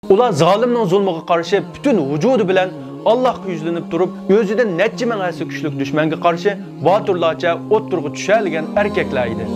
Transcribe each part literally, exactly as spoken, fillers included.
ئۇلار زالىمنىڭ زۇلمىغا قارشى پۈتۈن ۋۇجۇدى بىلەن ئاللاھقا يۈزلىنىپ تۇرۇپ، ئۆزىدىن نەچچە مىڭ ھەسسە كۈچلۈك دۈشمەنگە قارشى باتۇرلارچە ئوتتۇرىغا چۈشەلىگەن ئەركەكلەر ئىدى.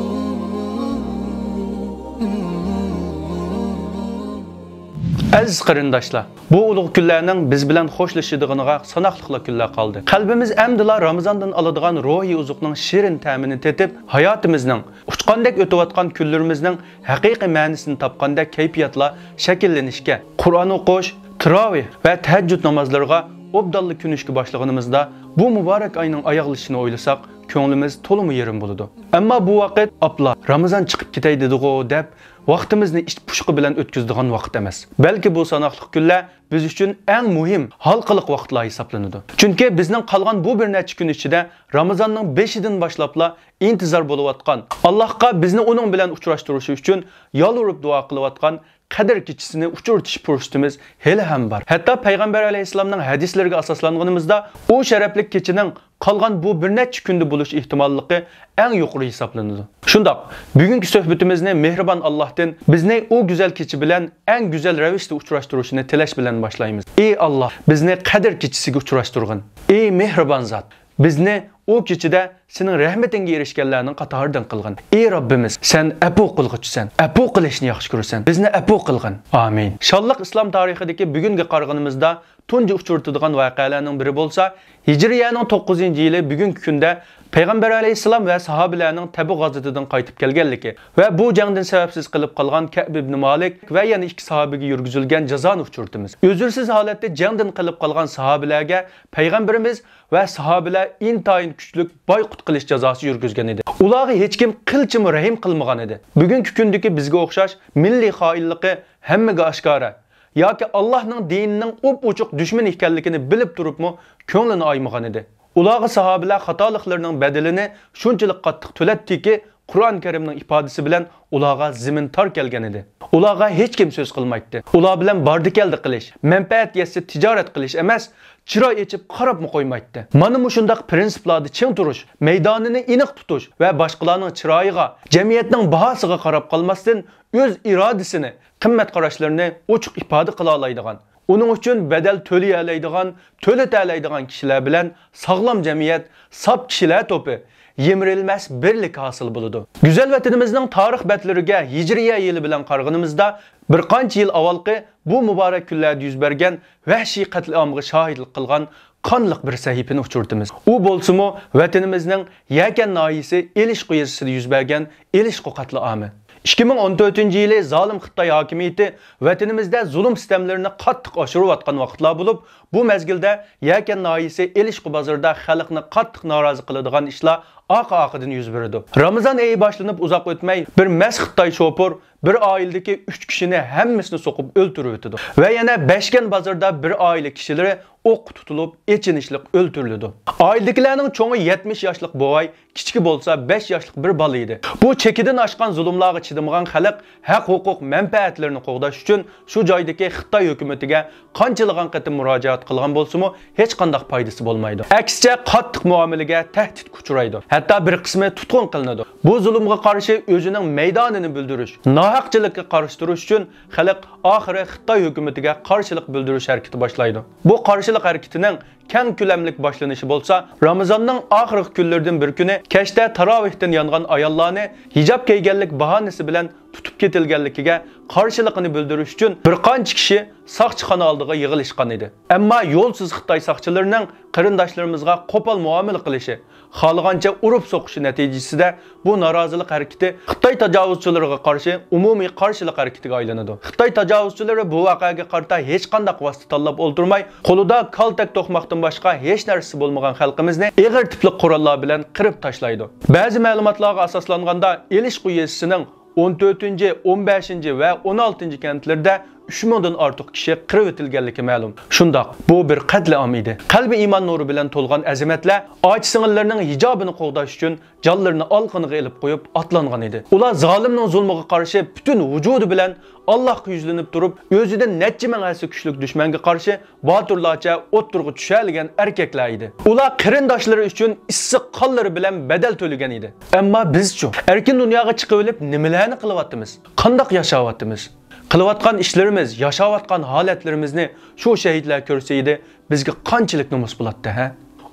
ئەزىز قېرىنداشلار، بۇ ئۇلۇغ كۈنلەرنىڭ بىز بىلەن خوشلىشىدىغىنىغا ساناقلىقلا كۈنلەر قالدى. قەلبىمىز ئەمدىلا رامىزاندىن ئالىدىغان روھىي ئوزۇقنىڭ شېرىن تەمىنى تېتىپ، ھاياتىمىزنىڭ، ئۇچقاندەك ئۆتۈۋاتقان كۈنلىرىمىزنىڭ ھەقىقىي مەنىسىنى تاپقاندەك كەيپىياتلار شەكىللىنىشكە، قۇرئان ئوقۇش، تىراۋىھ ۋە تەھەججۇد نامازلىرىغا ئوبدانلا كۆنۈشكە باشلىغىنىمىزدا، بۇ مۇبارەك ئاينىڭ ئاياغلىشىشىنى ئويلىساق، كۆڭلىمىز تولىمۇ يېرىم بولىدۇ. ئەمما بۇ ۋاقىت ئاپلا، رامىزان چىقىپ كېتەي دېدىغۇ دەپ، ۋاقتىمىزنى ئىت پۇشۇقى بىلەن ئۆتكۈزىدىغان ۋاقىت ئەمەس. بەلكى بۇ ساناقلىق كۈنلەر بىز ئۈچۈن ئەڭ مۇھىم، ھالقىلىق ۋاقىتلار ھېسابلىنىدۇ. چۈنكى بىزنىڭ قالغان بۇ بىر نەچچە كۈن ئىچىدە رامىزاننىڭ بېشىدىن باشلاپلا ئىنتىزار بولۇۋاتقان، ئاللاھقا بىزنى ئۇنىڭ بىلەن ئۇچراشتۇرۇشى ئۈچۈن يالۋۇرۇپ دۇئا قىلىۋاتقان قەدىر كېچىسىنى ئۇچرىتىش پۇرسىتىمىز ھېلىھەم بار. ھەتتا پەيغەمبەر ئەلەيھىسسالامنىڭ ھەدىسلىرىگە ئاساسلانغىنىمىزدا، ئۇ شەرەپلىك كېچىنىڭ قالغان بۇ بىر نەچچە كۈندە بولۇش ئېھتىماللىقى ئەڭ يۇقىرى ھېسابلىنىدۇ. شۇنداق، بۈگۈنكى سۆھبىتىمىزنى مېھرىبان ئاللاھتىن بىزنى ئۇ گۈزەل كېچە بىلەن ئەڭ گۈزەل رەۋىشتە ئۇچراشتۇرۇشىنى تىلەش بىلەن باشلايمىز. ئى ئاللاھ، بىزنى قەدىر كېچىسىگە ئۇچراشتۇرغىن. ئى مېھرىبان زات، بىزنى ئۇ كېچىدە سېنىڭ رەھمىتىڭگە ئېرىشكەنلەرنىڭ قاتارىدىن قىلغىن. ئى رەببىمىز، سەن ئەپۇ قىلغۇچىسەن، ئەپۇ قىلىشنى ياخشى كۆرىسەن، بىزنى ئەپۇ قىلغىن. ئامىن. شانلىق ئىسلام تارىخىدىكى بۈگۈنگە قارىغىنىمىزدا، تۇنجى ئۇچرىتىدىغان ۋەقەلەرنىڭ بىرى بولسا، ھىجرىيەنىڭ توققۇزىنچى يىلى بۈگۈنكى كۈندە پەيغەمبەر ئەلەيھىسسالام ۋە ساھابىلەرنىڭ تەبۇك غازىتىدىن قايتىپ كەلگەنلىكى ۋە بۇ جەڭدىن سەۋەبسىز قېلىپ قالغان كەئب ئىبنى مالىك ۋە يەنە ئىككى ساھابىگە يۈرگۈزۈلگەن جازانى ئۇچرىتىمىز. ئۆزۈرسىز ھالەتتە جەڭدىن قېلىپ قالغان ساھابىلەرگە پەيغەمبىرىمىز ۋە ساھابىلەر ئىنتايىن كۈچلۈك بايقۇت قىلىش جازاسى يۈرگۈزگەن ئىدى. ئۇلارغا ھېچكىم قىلچىمۇ رەھىم قىلمىغان ئىدى. بۈگۈنكى كۈندىكى بىزگە ئوخشاش مىللىي خائىنلىقى ھەممىگە ئاشكارا، ياكى ئاللاھنىڭ دىنىنىڭ ئوپئوچۇق دۈشمىنى ئىكەنلىكىنى بىلىپ تۇرۇپمۇ كۆڭلىنى ئايىمىغان ئىدى. ئۇلارغا ساھابىلەر خاتالىقلىرىنىڭ بەدىلىنى شۇنچىلىك قاتتىق تۆلەتتىكى، قۇرئان كەرىمنىڭ ئىپادىسى بىلەن ئۇلارغا زېمىن تار كەلگەن ئىدى. ئۇلارغا ھېچكىم سۆز قىلمايتتى. ئۇلار بىلەن باردى-كەلدى قىلىش، مەنپەئەت يەتسە تىجارەت قىلىش ئەمەس، چىراي ئېچىپ قاراپمۇ قويمايتتى. مانا مۇشۇنداق پىرىنسىپلاردا چىڭ تۇرۇش، مەيدانىنى ئېنىق تۇتۇش ۋە باشقىلارنىڭ چىرايىغا، جەمئىيەتنىڭ باھاسىغا قاراپ قالماستىن، ئۆز ئىرادىسىنى، قىممەت قاراشلىرىنى ئوچۇق ئىپادە قىلالايدىغان، ئۇنىڭ ئۈچۈن بەدەل تۆلىيەلەيدىغان، تۆلىتەلەيدىغان كىشىلەر بىلەن ساغلام جەمئىيەت، ساپ كىشىلەر توپى، يىمىرىلمەس بىرلىك ھاسىل بولىدۇ. گۈزەل ۋەتىنىمىزنىڭ تارىخ بەتلىرىگە ھىجرىيە يىلى بىلەن قارىغىنىمىزدا، بىر قانچە يىل ئاۋۋالقى بۇ مۇبارەك كۈنلەردە يۈز بەرگەن ۋەھشىي قەتلىئامغا شاھىتلىق قىلغان قانلىق بىر سەھىپىنى ئۇچرىتىمىز. ئۇ بولسىمۇ ۋەتىنىمىزنىڭ يەكەن ناھىيەسى ئېلىشقۇ يېزىسىدا يۈز بەرگەن ئېلىشقۇ قەتلىئامى. ئىككى مىڭ ئون تۆتىنچى يىلى زالىم خىتاي ھاكىمىيىتى ۋەتىنىمىزدە زۇلۇم-سىتەملىرىنى قاتتىق ئاشۇرۇۋاتقان ۋاقىتلار بولۇپ، بۇ مەزگىلدە يەكەن ناھىيەسى ئېلىشقۇ بازىرىدا خەلقنى قاتتىق نارازى قىلىدىغان ئىشلار ئارقا-ئارقىدىن يۈز بېرىدۇ. رامىزان ئېيى باشلىنىپ ئۇزاق ئۆتمەي، بىر مەست خىتاي شوپۇر بىر ئائىلىدىكى ئۈچ كىشىنى ھەممىسىنى سوقۇپ ئۆلتۈرۈۋېتىدۇ. ۋە يەنە بەشكەن بازىرىدا بىر ئائىلە كىشىلىرى ئوققا تۇتۇلۇپ، ئېچىنىشلىق ئۆلتۈرۈلىدۇ. ئائىلىدىكىلەرنىڭ چوڭى يەتمىش ياشلىق بوۋاي، كىچىكى بولسا بەش ياشلىق بىر بالا ئىدى. بۇ چېكىدىن ئاشقان زۇلۇملارغا چىدىمىغان خەلق ھەق-ھوقۇق مەنپەئەتلىرىنى قوغداش ئۈچۈن شۇ جايدىكى خىتاي ھۆكۈمىتىگە قانچىلىغان قېتىم مۇراجىئەت قىلغان بولسىمۇ، ھېچقانداق پايدىسى بولمايدۇ. ئەكسىچە، قاتتىق مۇئامىلىگە، تەھدىتكە ئۇچرايدۇ. ھەتتا بىر قىسمى تۇتقۇن قىلىنىدۇ. بۇ زۇلۇمغا قارشى ئۆزىنىڭ مەيدانىنى بىلدۈرۈش، ناھەقچىلىككە قارشى تۇرۇش ئۈچۈن خەلق ئاخىرى خىتاي ھۆكۈمىتىگە قارشىلىق بىلدۈرۈش ھەرىكىتى باشلايدۇ. بۇ قارشىلىق ھەرىكىتىنىڭ كەڭ كۆلەملىك باشلىنىشى بولسا، رامىزاننىڭ ئاخىرقى كۈنلىرىدىن بىر كۈنى كەچتە تاراۋىھتىن يانغان ئاياللارنى ھىجاب كىيگەنلىك باھانىسى بىلەن تۇتۇپ كېتىلگەنلىكىگە قارشىلىقىنى بىلدۈرۈش ئۈچۈن بىر قانچە كىشى ساقچىخانا ئالدىغا يىغىلىشقان ئىدى. ئەمما يولسىز خىتاي ساقچىلىرىنىڭ قېرىنداشلىرىمىزغا قوپال مۇئامىلە قىلىشى، خالىغانچە ئۇرۇپ سوقۇشى نەتىجىسىدە بۇ نارازىلىق ھەرىكىتى خىتاي تاجاۋۇزچىلىرىغا قارشى ئومۇمىي قارشىلىق ھەرىكىتىگە ئايلىنىدۇ. خىتاي تاجاۋۇزچىلىرى بۇ ۋەقەگە قارىتا ھېچقانداق ۋاسىتە تاللاپ ئولتۇرماي، قولىدا كالتەك توقماقتىن باشقا ھېچ نەرسىسى بولمىغان خەلقىمىزنى ئېغىر تىپلىق قوراللار بىلەن قىرىپ تاشلايدۇ. بەزى مەلۇماتلارغا ئاساسلانغاندا، ئېلىشقۇ يېزىسىنىڭ ئون تۆتىنچى، ئون بەشىنچى ۋە ئون ئالتىنچى كەنتلىرىدە ئۈچ مىڭدىن ئارتۇق كىشى قىرىۋېتىلگەنلىكى مەلۇم. شۇنداق، بۇ بىر قەتلىئام ئىدى. قەلبى ئىمان نۇرى بىلەن تولغان ئەزىمەتلەر ئاچا-سىڭىللىرىنىڭ ھىجابىنى قوغداش ئۈچۈن جانلىرىنى ئالىقىنىغا ئېلىپ قويۇپ ئاتلانغان ئىدى. ئۇلار زالىمنىڭ زۇلمىغا قارشى پۈتۈن ۋۇجۇدى بىلەن ئاللاھقا يۈزلىنىپ تۇرۇپ، ئۆزىدىن نەچچە مىڭ ھەسسە كۈچلۈك دۈشمەنگە قارشى باتۇرلارچە ئوتتۇرىغا چۈشەلىگەن ئەركەكلەر ئىدى. ئۇلار قېرىنداشلىرى ئۈچۈن ئىسسىق قانلىرى بىلەن بەدەل تۆلىگەن ئىدى. ئەمما بىزچۇ؟ ئەركىن دۇنياغا چىقىۋېلىپ نېمىلەرنى قىلىۋاتىمىز؟ قانداق ياشاۋاتىمىز؟ قىلىۋاتقان ئىشلىرىمىز، ياشاۋاتقان ھالەتلىرىمىزنى شۇ شەھىدلەر كۆرسە ئىدى، بىزگە قانچىلىك نومۇس بولاتتى، ھە؟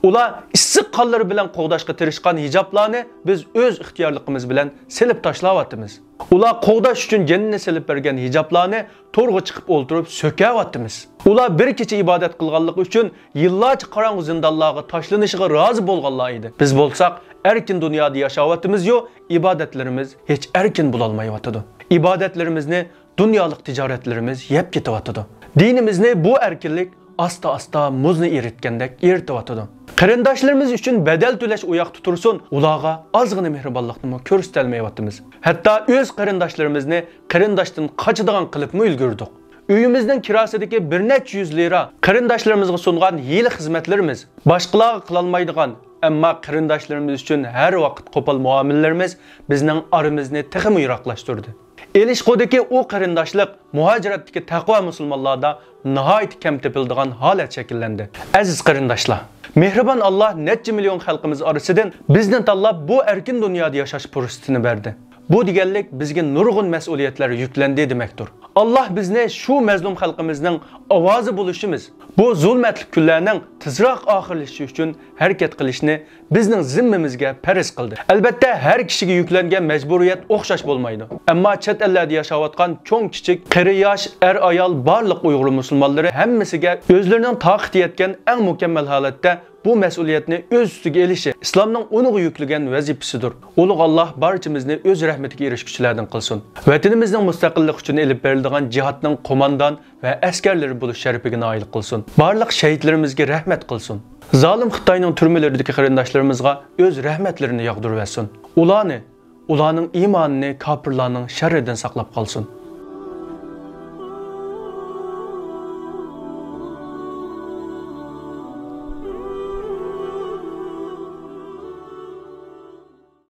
ئۇلار ئىسسىق قانلىرى بىلەن قوغداشقا تىرىشقان ھىجابلارنى بىز ئۆز ئىختىيارلىقىمىز بىلەن سېلىپ تاشلاۋاتىمىز. ئۇلار قوغداش ئۈچۈن جېنىنى سېلىپ بەرگەن ھىجابلارنى تورغا چىقىپ ئولتۇرۇپ سۆكەۋاتىمىز. ئۇلار بىر كېچە ئىبادەت قىلغانلىقى ئۈچۈن يىللارچە قاراڭغۇ زىندانلارغا تاشلىنىشىغا رازى بولغانلار ئىدى. بىز بولساق ئەركىن دۇنيادا ياشاۋاتىمىزيۇ، ئىبادەتلىرىمىز ھېچ ئەركىن بولالمايۋاتىدۇ. ئىبادەتلىرىمىزنى دۇنيالىق تىجارەتلىرىمىز يەپ كېتىۋاتىدۇ. دىنىمىزنى بۇ ئەركىنلىك ئاستا-ئاستا مۇزنى ئېرىتكەندەك ئېرىتىۋاتىدۇ. قېرىنداشلىرىمىز ئۈچۈن بەدەل تۆلەش ئۇ ياقتا تۇرسۇن، ئۇلارغا ئازغىنە مېھرىبانلىقنىمۇ كۆرسىتەلمەيۋاتىمىز. ھەتتا ئۆز قېرىنداشلىرىمىزنى قېرىنداشتىن قاچىدىغان قىلىپمۇ ئۈلگۈردۇق. ئۆيىمىزنىڭ كىراسىدىكى بىر نەچچە يۈز لىرا قېرىنداشلىرىمىزغا سۇنغان ھىيلە خىزمەتلىرىمىز، باشقىلارغا قىلالمايدىغان، ئەمما قېرىنداشلىرىمىز ئۈچۈن ھەر ۋاقىت قوپال مۇئامىلىلىرىمىز بىزنىڭ ئارىمىزنى تېخىمۇ يىراقلاشتۇردى. ئېلىشقۇدىكى ئۇ قېرىنداشلىق مۇھاجىرەتتىكى تەقۋا مۇسۇلمانلاردا ناھايىتى كەم تېپىلىدىغان ھالەت شەكىللەندى. ئەزىز قېرىنداشلار، مېھرىبان ئاللا نەچچە مىليون خەلقىمىز ئارىسىدىن بىزنى تاللاپ بۇ ئەركىن دۇنيادا ياشاش پۇرسىتىنى بەردى. بۇ دېگەنلىك بىزگە نۇرغۇن مەسئۇلىيەتلەر يۈكلەندى دېمەكتۇر. ئاللا بىزنى شۇ مەزلۇم خەلقىمىزنىڭ ئاۋازى بولۇشىمىز، بۇ زۇلمەتلىك كۈنلەرنىڭ تېزراق ئاخىرلىشىشى ئۈچۈن ھەرىكەت قىلىشنى بىزنىڭ زىممىمىزگە پەرز قىلدى. ئەلبەتتە، ھەر كىشىگە يۈكلەنگەن مەجبۇرىيەت ئوخشاش بولمايدۇ. ئەمما چەت ئەللەردە ياشاۋاتقان چوڭ-كىچىك، قېرى-ياش، ئەر-ئايال، بارلىق ئۇيغۇر مۇسۇلمانلىرى ھەممىسىگە ئۆزلىرىنىڭ تاقىتى يەتكەن ئەڭ مۇكەممەل ھالەتتە بۇ مەسئۇلىيەتنى ئۆز ئۈستىگە ئېلىشى ئىسلامنىڭ ئۇنىڭغا يۈكلىگەن ۋەزىپىسىدۇر. ئۇلۇغ ئاللا بارچىمىزنى ئۆز رەھمىتىگە ئېرىشكۈچىلەردىن قىلسۇن. ۋەتىنىمىزنىڭ مۇستەقىللىقى ئۈچۈن ئېلىپ بېرىلىدىغان جىھادنىڭ قوماندان ۋە ئەسكەرلىرى بولۇش شەرىپىگە نائىل قىلسۇن. بارلىق شەھىدلىرىمىزگە رەھمەت قىلسۇن. زالىم خىتاينىڭ تۈرمىلىرىدىكى قېرىنداشلىرىمىزغا ئۆز رەھمەتلىرىنى ياغدۇرۇۋەتسۇن. ئۇلارنى، ئۇلارنىڭ ئىمانىنى كاپىرلارنىڭ شەررىدىن ساقلاپ قالسۇن.